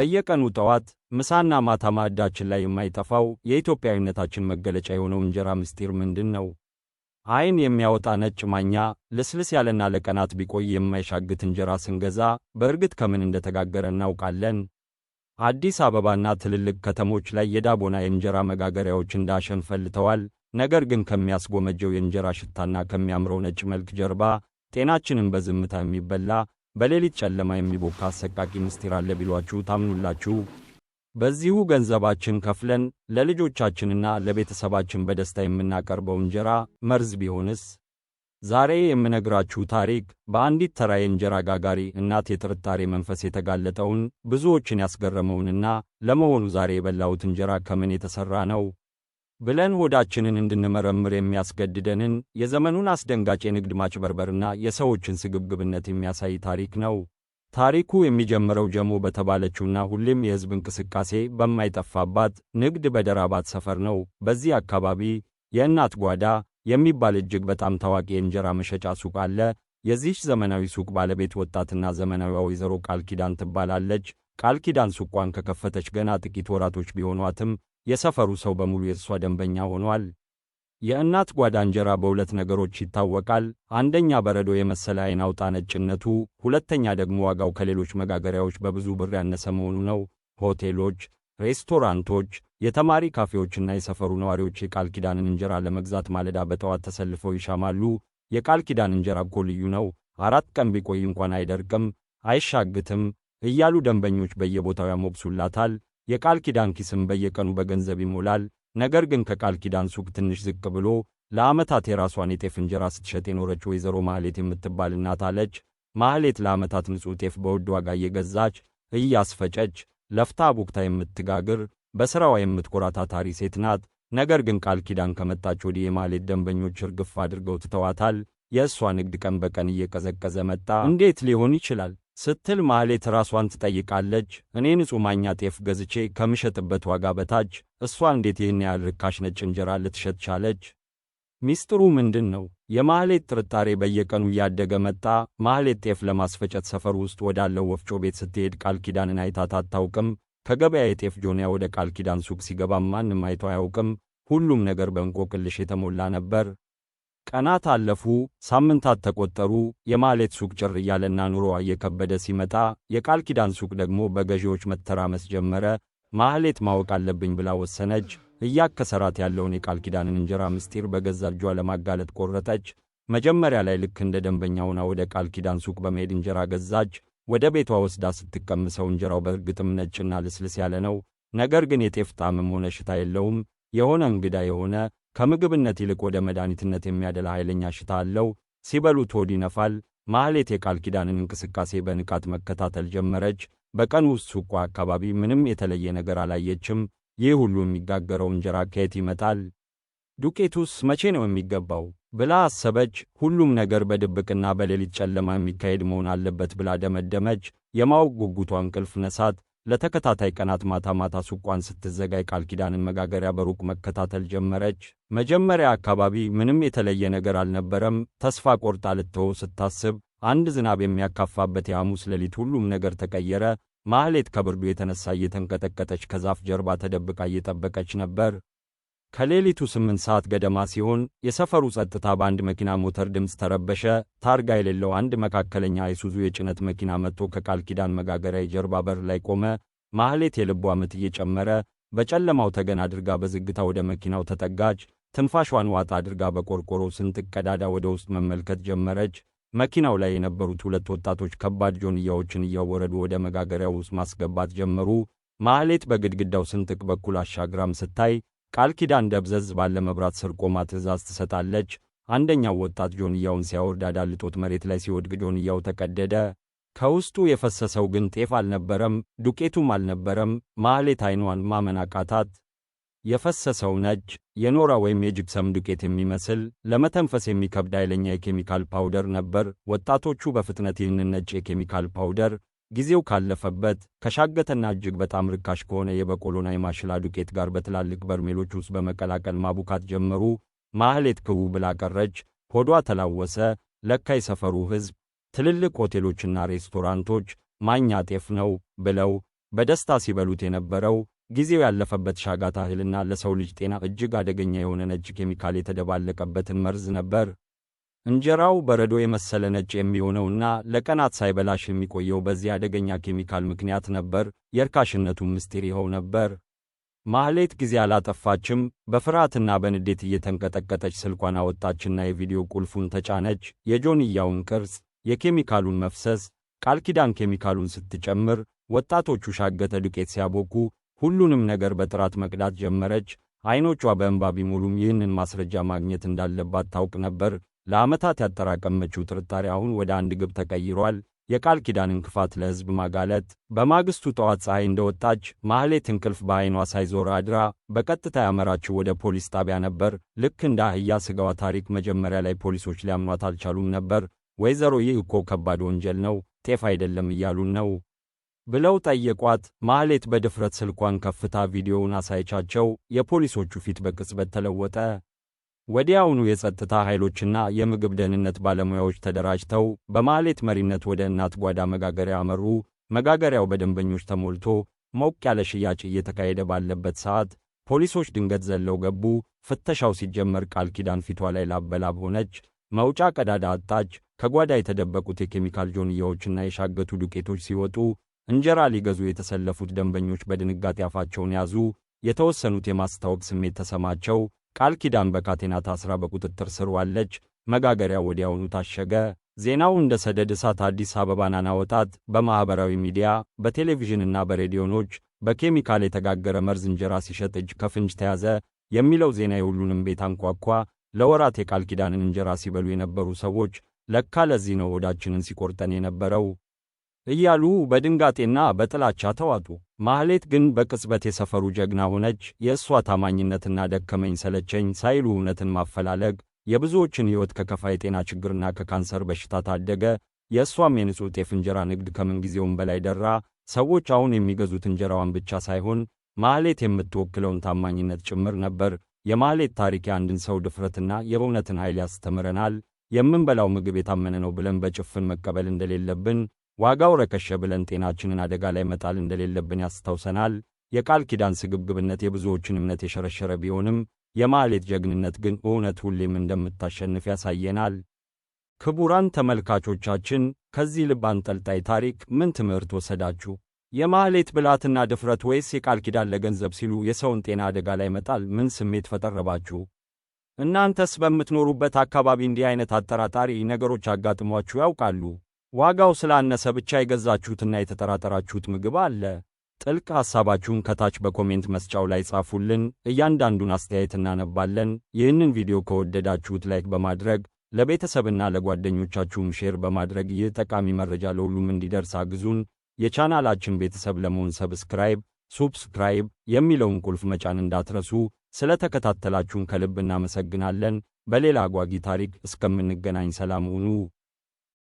በየቀኑ ጠዋት፣ ምሳና ማታ ማዕዳችን ላይ የማይጠፋው የኢትዮጵያዊነታችን መገለጫ የሆነው እንጀራ ምስጢር ምንድን ነው? ዓይን የሚያወጣ ነጭ ማኛ፣ ልስልስ ያለና ለቀናት ቢቆይ የማይሻግት እንጀራ ስንገዛ በእርግጥ ከምን እንደተጋገረ እናውቃለን? አዲስ አበባና ትልልቅ ከተሞች ላይ የዳቦና የእንጀራ መጋገሪያዎች እንዳሸን ፈልተዋል። ነገር ግን ከሚያስጎመጀው የእንጀራ ሽታና ከሚያምረው ነጭ መልክ ጀርባ ጤናችንን በዝምታ የሚበላ፣ በሌሊት ጨለማ የሚቦካ አሰቃቂ ምስጢር አለ ቢሏችሁ ታምኑላችሁ? በዚሁ ገንዘባችን ከፍለን ለልጆቻችንና ለቤተሰባችን በደስታ የምናቀርበው እንጀራ መርዝ ቢሆንስ? ዛሬ የምነግራችሁ ታሪክ በአንዲት ተራ የእንጀራ ጋጋሪ እናት የጥርጣሬ መንፈስ የተጋለጠውን፣ ብዙዎችን ያስገረመውንና ለመሆኑ ዛሬ የበላሁት እንጀራ ከምን የተሠራ ነው ብለን ሆዳችንን እንድንመረምር የሚያስገድደንን የዘመኑን አስደንጋጭ የንግድ ማጭበርበርና የሰዎችን ስግብግብነት የሚያሳይ ታሪክ ነው። ታሪኩ የሚጀምረው ጀሞ በተባለችውና ሁሌም የሕዝብ እንቅስቃሴ በማይጠፋባት ንግድ በደራባት ሰፈር ነው። በዚህ አካባቢ የእናት ጓዳ የሚባል እጅግ በጣም ታዋቂ የእንጀራ መሸጫ ሱቅ አለ። የዚህች ዘመናዊ ሱቅ ባለቤት ወጣትና ዘመናዊዋ ወይዘሮ ቃል ኪዳን ትባላለች። ቃል ኪዳን ሱቋን ከከፈተች ገና ጥቂት ወራቶች ቢሆኗትም የሰፈሩ ሰው በሙሉ የእሷ ደንበኛ ሆኗል። የእናት ጓዳ እንጀራ በሁለት ነገሮች ይታወቃል። አንደኛ በረዶ የመሰለ ዓይን አውጣ ነጭነቱ፣ ሁለተኛ ደግሞ ዋጋው ከሌሎች መጋገሪያዎች በብዙ ብር ያነሰ መሆኑ ነው። ሆቴሎች፣ ሬስቶራንቶች፣ የተማሪ ካፌዎችና የሰፈሩ ነዋሪዎች የቃል ኪዳንን እንጀራ ለመግዛት ማለዳ በጠዋት ተሰልፈው ይሻማሉ። የቃል ኪዳን እንጀራ እኮ ልዩ ነው፣ 4 ቀን ቢቆይ እንኳን አይደርቅም፣ አይሻግትም እያሉ ደንበኞች በየቦታው ያሞግሱላታል። የቃል ኪዳን ኪስም በየቀኑ በገንዘብ ይሞላል። ነገር ግን ከቃል ኪዳን ሱቅ ትንሽ ዝቅ ብሎ ለዓመታት የራሷን የጤፍ እንጀራ ስትሸጥ የኖረች ወይዘሮ ማህሌት የምትባል እናት አለች። ማህሌት ለዓመታት ንጹሕ ጤፍ በውድ ዋጋ እየገዛች፣ እያስፈጨች፣ ለፍታ አቡክታ የምትጋግር፣ በሥራዋ የምትኮራ ታታሪ ሴት ናት። ነገር ግን ቃል ኪዳን ከመጣች ወዲህ የማህሌት ደንበኞች እርግፍ አድርገው ትተዋታል። የእሷ ንግድ ቀን በቀን እየቀዘቀዘ መጣ። እንዴት ሊሆን ይችላል ስትል ማህሌት ራሷን ትጠይቃለች። እኔ ንጹሕ ማኛ ጤፍ ገዝቼ ከምሸጥበት ዋጋ በታች እሷ እንዴት ይህን ያህል ርካሽ ነጭ እንጀራ ልትሸጥ ቻለች? ሚስጥሩ ምንድን ነው? የማህሌት ጥርጣሬ በየቀኑ እያደገ መጣ። ማህሌት ጤፍ ለማስፈጨት ሰፈር ውስጥ ወዳለው ወፍጮ ቤት ስትሄድ ቃል ኪዳንን አይታት አታውቅም። ከገበያ የጤፍ ጆንያ ወደ ቃል ኪዳን ሱቅ ሲገባም ማንም አይቶ አያውቅም። ሁሉም ነገር በእንቆቅልሽ የተሞላ ነበር። ቀናት አለፉ፣ ሳምንታት ተቆጠሩ። የማህሌት ሱቅ ጭር እያለና ኑሮዋ እየከበደ ሲመጣ የቃል ኪዳን ሱቅ ደግሞ በገዢዎች መተራመስ ጀመረ። ማህሌት ማወቅ አለብኝ ብላ ወሰነች። እያከሰራት ያለውን የቃል ኪዳንን እንጀራ ምስጢር በገዛ እጇ ለማጋለጥ ቆረጠች። መጀመሪያ ላይ ልክ እንደ ደንበኛ ሆና ወደ ቃል ኪዳን ሱቅ በመሄድ እንጀራ ገዛች። ወደ ቤቷ ወስዳ ስትቀምሰው እንጀራው በእርግጥም ነጭና ልስልስ ያለ ነው። ነገር ግን የጤፍ ጣዕምም ሆነ ሽታ የለውም። የሆነ እንግዳ የሆነ፣ ከምግብነት ይልቅ ወደ መድኃኒትነት የሚያደላ ኃይለኛ ሽታ አለው። ሲበሉት ሆድ ይነፋል። ማህሌት የቃል ኪዳንን እንቅስቃሴ በንቃት መከታተል ጀመረች። በቀን ውስጥ ሱቋ አካባቢ ምንም የተለየ ነገር አላየችም። ይህ ሁሉ የሚጋገረው እንጀራ ከየት ይመጣል? ዱቄቱስ መቼ ነው የሚገባው? ብላ አሰበች። ሁሉም ነገር በድብቅና በሌሊት ጨለማ የሚካሄድ መሆን አለበት ብላ ደመደመች። የማወቅ ጉጉቷ እንቅልፍ ነሳት። ለተከታታይ ቀናት ማታ ማታ ሱቋን ስትዘጋ የቃል ኪዳንን መጋገሪያ በሩቅ መከታተል ጀመረች። መጀመሪያ አካባቢ ምንም የተለየ ነገር አልነበረም። ተስፋ ቆርጣ ልትተወው ስታስብ አንድ ዝናብ የሚያካፋበት የሐሙስ ሌሊት ሁሉም ነገር ተቀየረ። ማህሌት ከብርዱ የተነሳ እየተንቀጠቀጠች ከዛፍ ጀርባ ተደብቃ እየጠበቀች ነበር። ከሌሊቱ 8 ሰዓት ገደማ ሲሆን የሰፈሩ ጸጥታ በአንድ መኪና ሞተር ድምፅ ተረበሸ። ታርጋ የሌለው አንድ መካከለኛ አይሱዙ የጭነት መኪና መጥቶ ከቃል ኪዳን መጋገሪያ የጀርባ በር ላይ ቆመ። ማህሌት የልቧ ምት እየጨመረ በጨለማው ተገን አድርጋ በዝግታ ወደ መኪናው ተጠጋች። ትንፋሿን ዋጥ አድርጋ በቆርቆሮ ስንጥቅ ቀዳዳ ወደ ውስጥ መመልከት ጀመረች። መኪናው ላይ የነበሩት ሁለት ወጣቶች ከባድ ጆንያዎችን እያወረዱ ወደ መጋገሪያው ውስጥ ማስገባት ጀመሩ። ማህሌት በግድግዳው ስንጥቅ በኩል አሻግራም ስታይ ቃል ኪዳን ደብዘዝ ባለ መብራት ስር ቆማ ትዕዛዝ ትሰጣለች። አንደኛው ወጣት ጆንያውን ሲያወርድ አዳልጦት መሬት ላይ ሲወድቅ ጆንያው ተቀደደ። ከውስጡ የፈሰሰው ግን ጤፍ አልነበረም፣ ዱቄቱም አልነበረም። ማህሌት ዓይኗን ማመን አቃታት። የፈሰሰው ነጭ የኖራ ወይም የጅፕሰም ዱቄት የሚመስል፣ ለመተንፈስ የሚከብድ ኃይለኛ የኬሚካል powder ነበር። ወጣቶቹ በፍጥነት ይህንን ነጭ የኬሚካል powder ጊዜው ካለፈበት፣ ከሻገተና እጅግ በጣም ርካሽ ከሆነ የበቆሎና የማሽላ ዱቄት ጋር በትላልቅ በርሜሎች ውስጥ በመቀላቀል ማቡካት ጀመሩ። ማህሌት ክው ብላ ቀረች። ሆዷ ተላወሰ። ለካ የሰፈሩ ሕዝብ፣ ትልልቅ ሆቴሎችና ሬስቶራንቶች ማኛ ጤፍ ነው ብለው በደስታ ሲበሉት የነበረው ጊዜው ያለፈበት ሻጋታ እህልና ለሰው ልጅ ጤና እጅግ አደገኛ የሆነ ነጭ ኬሚካል የተደባለቀበትን መርዝ ነበር። እንጀራው በረዶ የመሰለ ነጭ የሚሆነውና ለቀናት ሳይበላሽ የሚቆየው በዚህ አደገኛ ኬሚካል ምክንያት ነበር። የርካሽነቱ ምስጢር ይኸው ነበር። ማህሌት ጊዜ አላጠፋችም። በፍርሃትና በንዴት እየተንቀጠቀጠች ስልኳን አወጣችና የቪዲዮ ቁልፉን ተጫነች። የጆንያውን ቅርጽ፣ የኬሚካሉን መፍሰስ፣ ቃል ኪዳን ኬሚካሉን ስትጨምር፣ ወጣቶቹ ሻገተ ዱቄት ሲያቦኩ፣ ሁሉንም ነገር በጥራት መቅዳት ጀመረች። ዓይኖቿ በእንባ ቢሞሉም ይህንን ማስረጃ ማግኘት እንዳለባት ታውቅ ነበር። ለዓመታት ያጠራቀመችው ጥርጣሬ አሁን ወደ አንድ ግብ ተቀይሯል። የቃል ኪዳንን ክፋት ለሕዝብ ማጋለጥ። በማግስቱ ጠዋት ፀሐይ እንደወጣች ማህሌት እንቅልፍ በዓይኗ ሳይዞር አድራ በቀጥታ ያመራችው ወደ ፖሊስ ጣቢያ ነበር። ልክ እንደ አህያ ስጋዋ ታሪክ መጀመሪያ ላይ ፖሊሶች ሊያምኗት አልቻሉም ነበር። "ወይዘሮ፣ ይህ እኮ ከባድ ወንጀል ነው፣ ጤፍ አይደለም እያሉን ነው" ብለው ጠየቋት። ማህሌት በድፍረት ስልኳን ከፍታ ቪዲዮውን አሳየቻቸው። የፖሊሶቹ ፊት በቅጽበት ተለወጠ። ወዲያውኑ የጸጥታ ኃይሎችና የምግብ ደህንነት ባለሙያዎች ተደራጅተው በማህሌት መሪነት ወደ እናት ጓዳ መጋገሪያ አመሩ። መጋገሪያው በደንበኞች ተሞልቶ ሞቅ ያለ ሽያጭ እየተካሄደ ባለበት ሰዓት ፖሊሶች ድንገት ዘለው ገቡ። ፍተሻው ሲጀመር ቃል ኪዳን ፊቷ ላይ ላብ በላብ ሆነች። መውጫ ቀዳዳ አጣች። ከጓዳ የተደበቁት የኬሚካል ጆንያዎችና የሻገቱ ዱቄቶች ሲወጡ እንጀራ ሊገዙ የተሰለፉት ደንበኞች በድንጋጤ አፋቸውን ያዙ። የተወሰኑት የማስታወክ ስሜት ተሰማቸው። ቃል ኪዳን በካቴና ታስራ በቁጥጥር ስር ዋለች። መጋገሪያው ወዲያውኑ ታሸገ። ዜናው እንደ ሰደድ እሳት አዲስ አበባን አናወጣት። በማኅበራዊ ሚዲያ፣ በቴሌቪዥንና በሬዲዮኖች "በኬሚካል የተጋገረ መርዝ እንጀራ ሲሸጥ እጅ ከፍንጅ ተያዘ" የሚለው ዜና የሁሉንም ቤት አንኳኳ። ለወራት የቃል ኪዳንን እንጀራ ሲበሉ የነበሩ ሰዎች "ለካ ለዚህ ነው ሆዳችንን ሲቆርጠን የነበረው" እያሉ በድንጋጤና በጥላቻ ተዋጡ። ማህሌት ግን በቅጽበት የሰፈሩ ጀግና ሆነች። የእሷ ታማኝነትና ደከመኝ ሰለቸኝ ሳይሉ እውነትን ማፈላለግ የብዙዎችን ሕይወት ከከፋ የጤና ችግርና ከካንሰር በሽታ ታደገ። የእሷም የንጹሕ ጤፍ እንጀራ ንግድ ከምንጊዜውም በላይ ደራ። ሰዎች አሁን የሚገዙት እንጀራዋን ብቻ ሳይሆን ማህሌት የምትወክለውን ታማኝነት ጭምር ነበር። የማህሌት ታሪክ የአንድን ሰው ድፍረትና የእውነትን ኃይል ያስተምረናል። የምንበላው ምግብ የታመነ ነው ብለን በጭፍን መቀበል እንደሌለብን፣ ዋጋው ረከሸ ብለን ጤናችንን አደጋ ላይ መጣል እንደሌለብን ያስታውሰናል። የቃል ኪዳን ስግብግብነት የብዙዎችን እምነት የሸረሸረ ቢሆንም፣ የማህሌት ጀግንነት ግን እውነት ሁሌም እንደምታሸንፍ ያሳየናል። ክቡራን ተመልካቾቻችን፣ ከዚህ ልብ አንጠልጣይ ታሪክ ምን ትምህርት ወሰዳችሁ? የማህሌት ብልሃትና ድፍረት ወይስ የቃል ኪዳን ለገንዘብ ሲሉ የሰውን ጤና አደጋ ላይ መጣል ምን ስሜት ፈጠረባችሁ? እናንተስ በምትኖሩበት አካባቢ እንዲህ አይነት አጠራጣሪ ነገሮች አጋጥሟችሁ ያውቃሉ? ዋጋው ስላነሰ ብቻ የገዛችሁትና የተጠራጠራችሁት ምግብ አለ? ጥልቅ ሐሳባችሁን ከታች በ comment መስጫው ላይ ጻፉልን። እያንዳንዱን አስተያየት እናነባለን። ይህንን ቪዲዮ ከወደዳችሁት like በማድረግ፣ ለቤተሰብና ለጓደኞቻችሁም share በማድረግ ይህ ጠቃሚ መረጃ ለሁሉም እንዲደርስ አግዙን። የቻናላችን ቤተሰብ ለመሆን subscribe የሚለውን ቁልፍ መጫን እንዳትረሱ። ስለተከታተላችሁን ከልብ እናመሰግናለን። በሌላ አጓጊ ታሪክ እስከምንገናኝ ሰላም ሁኑ።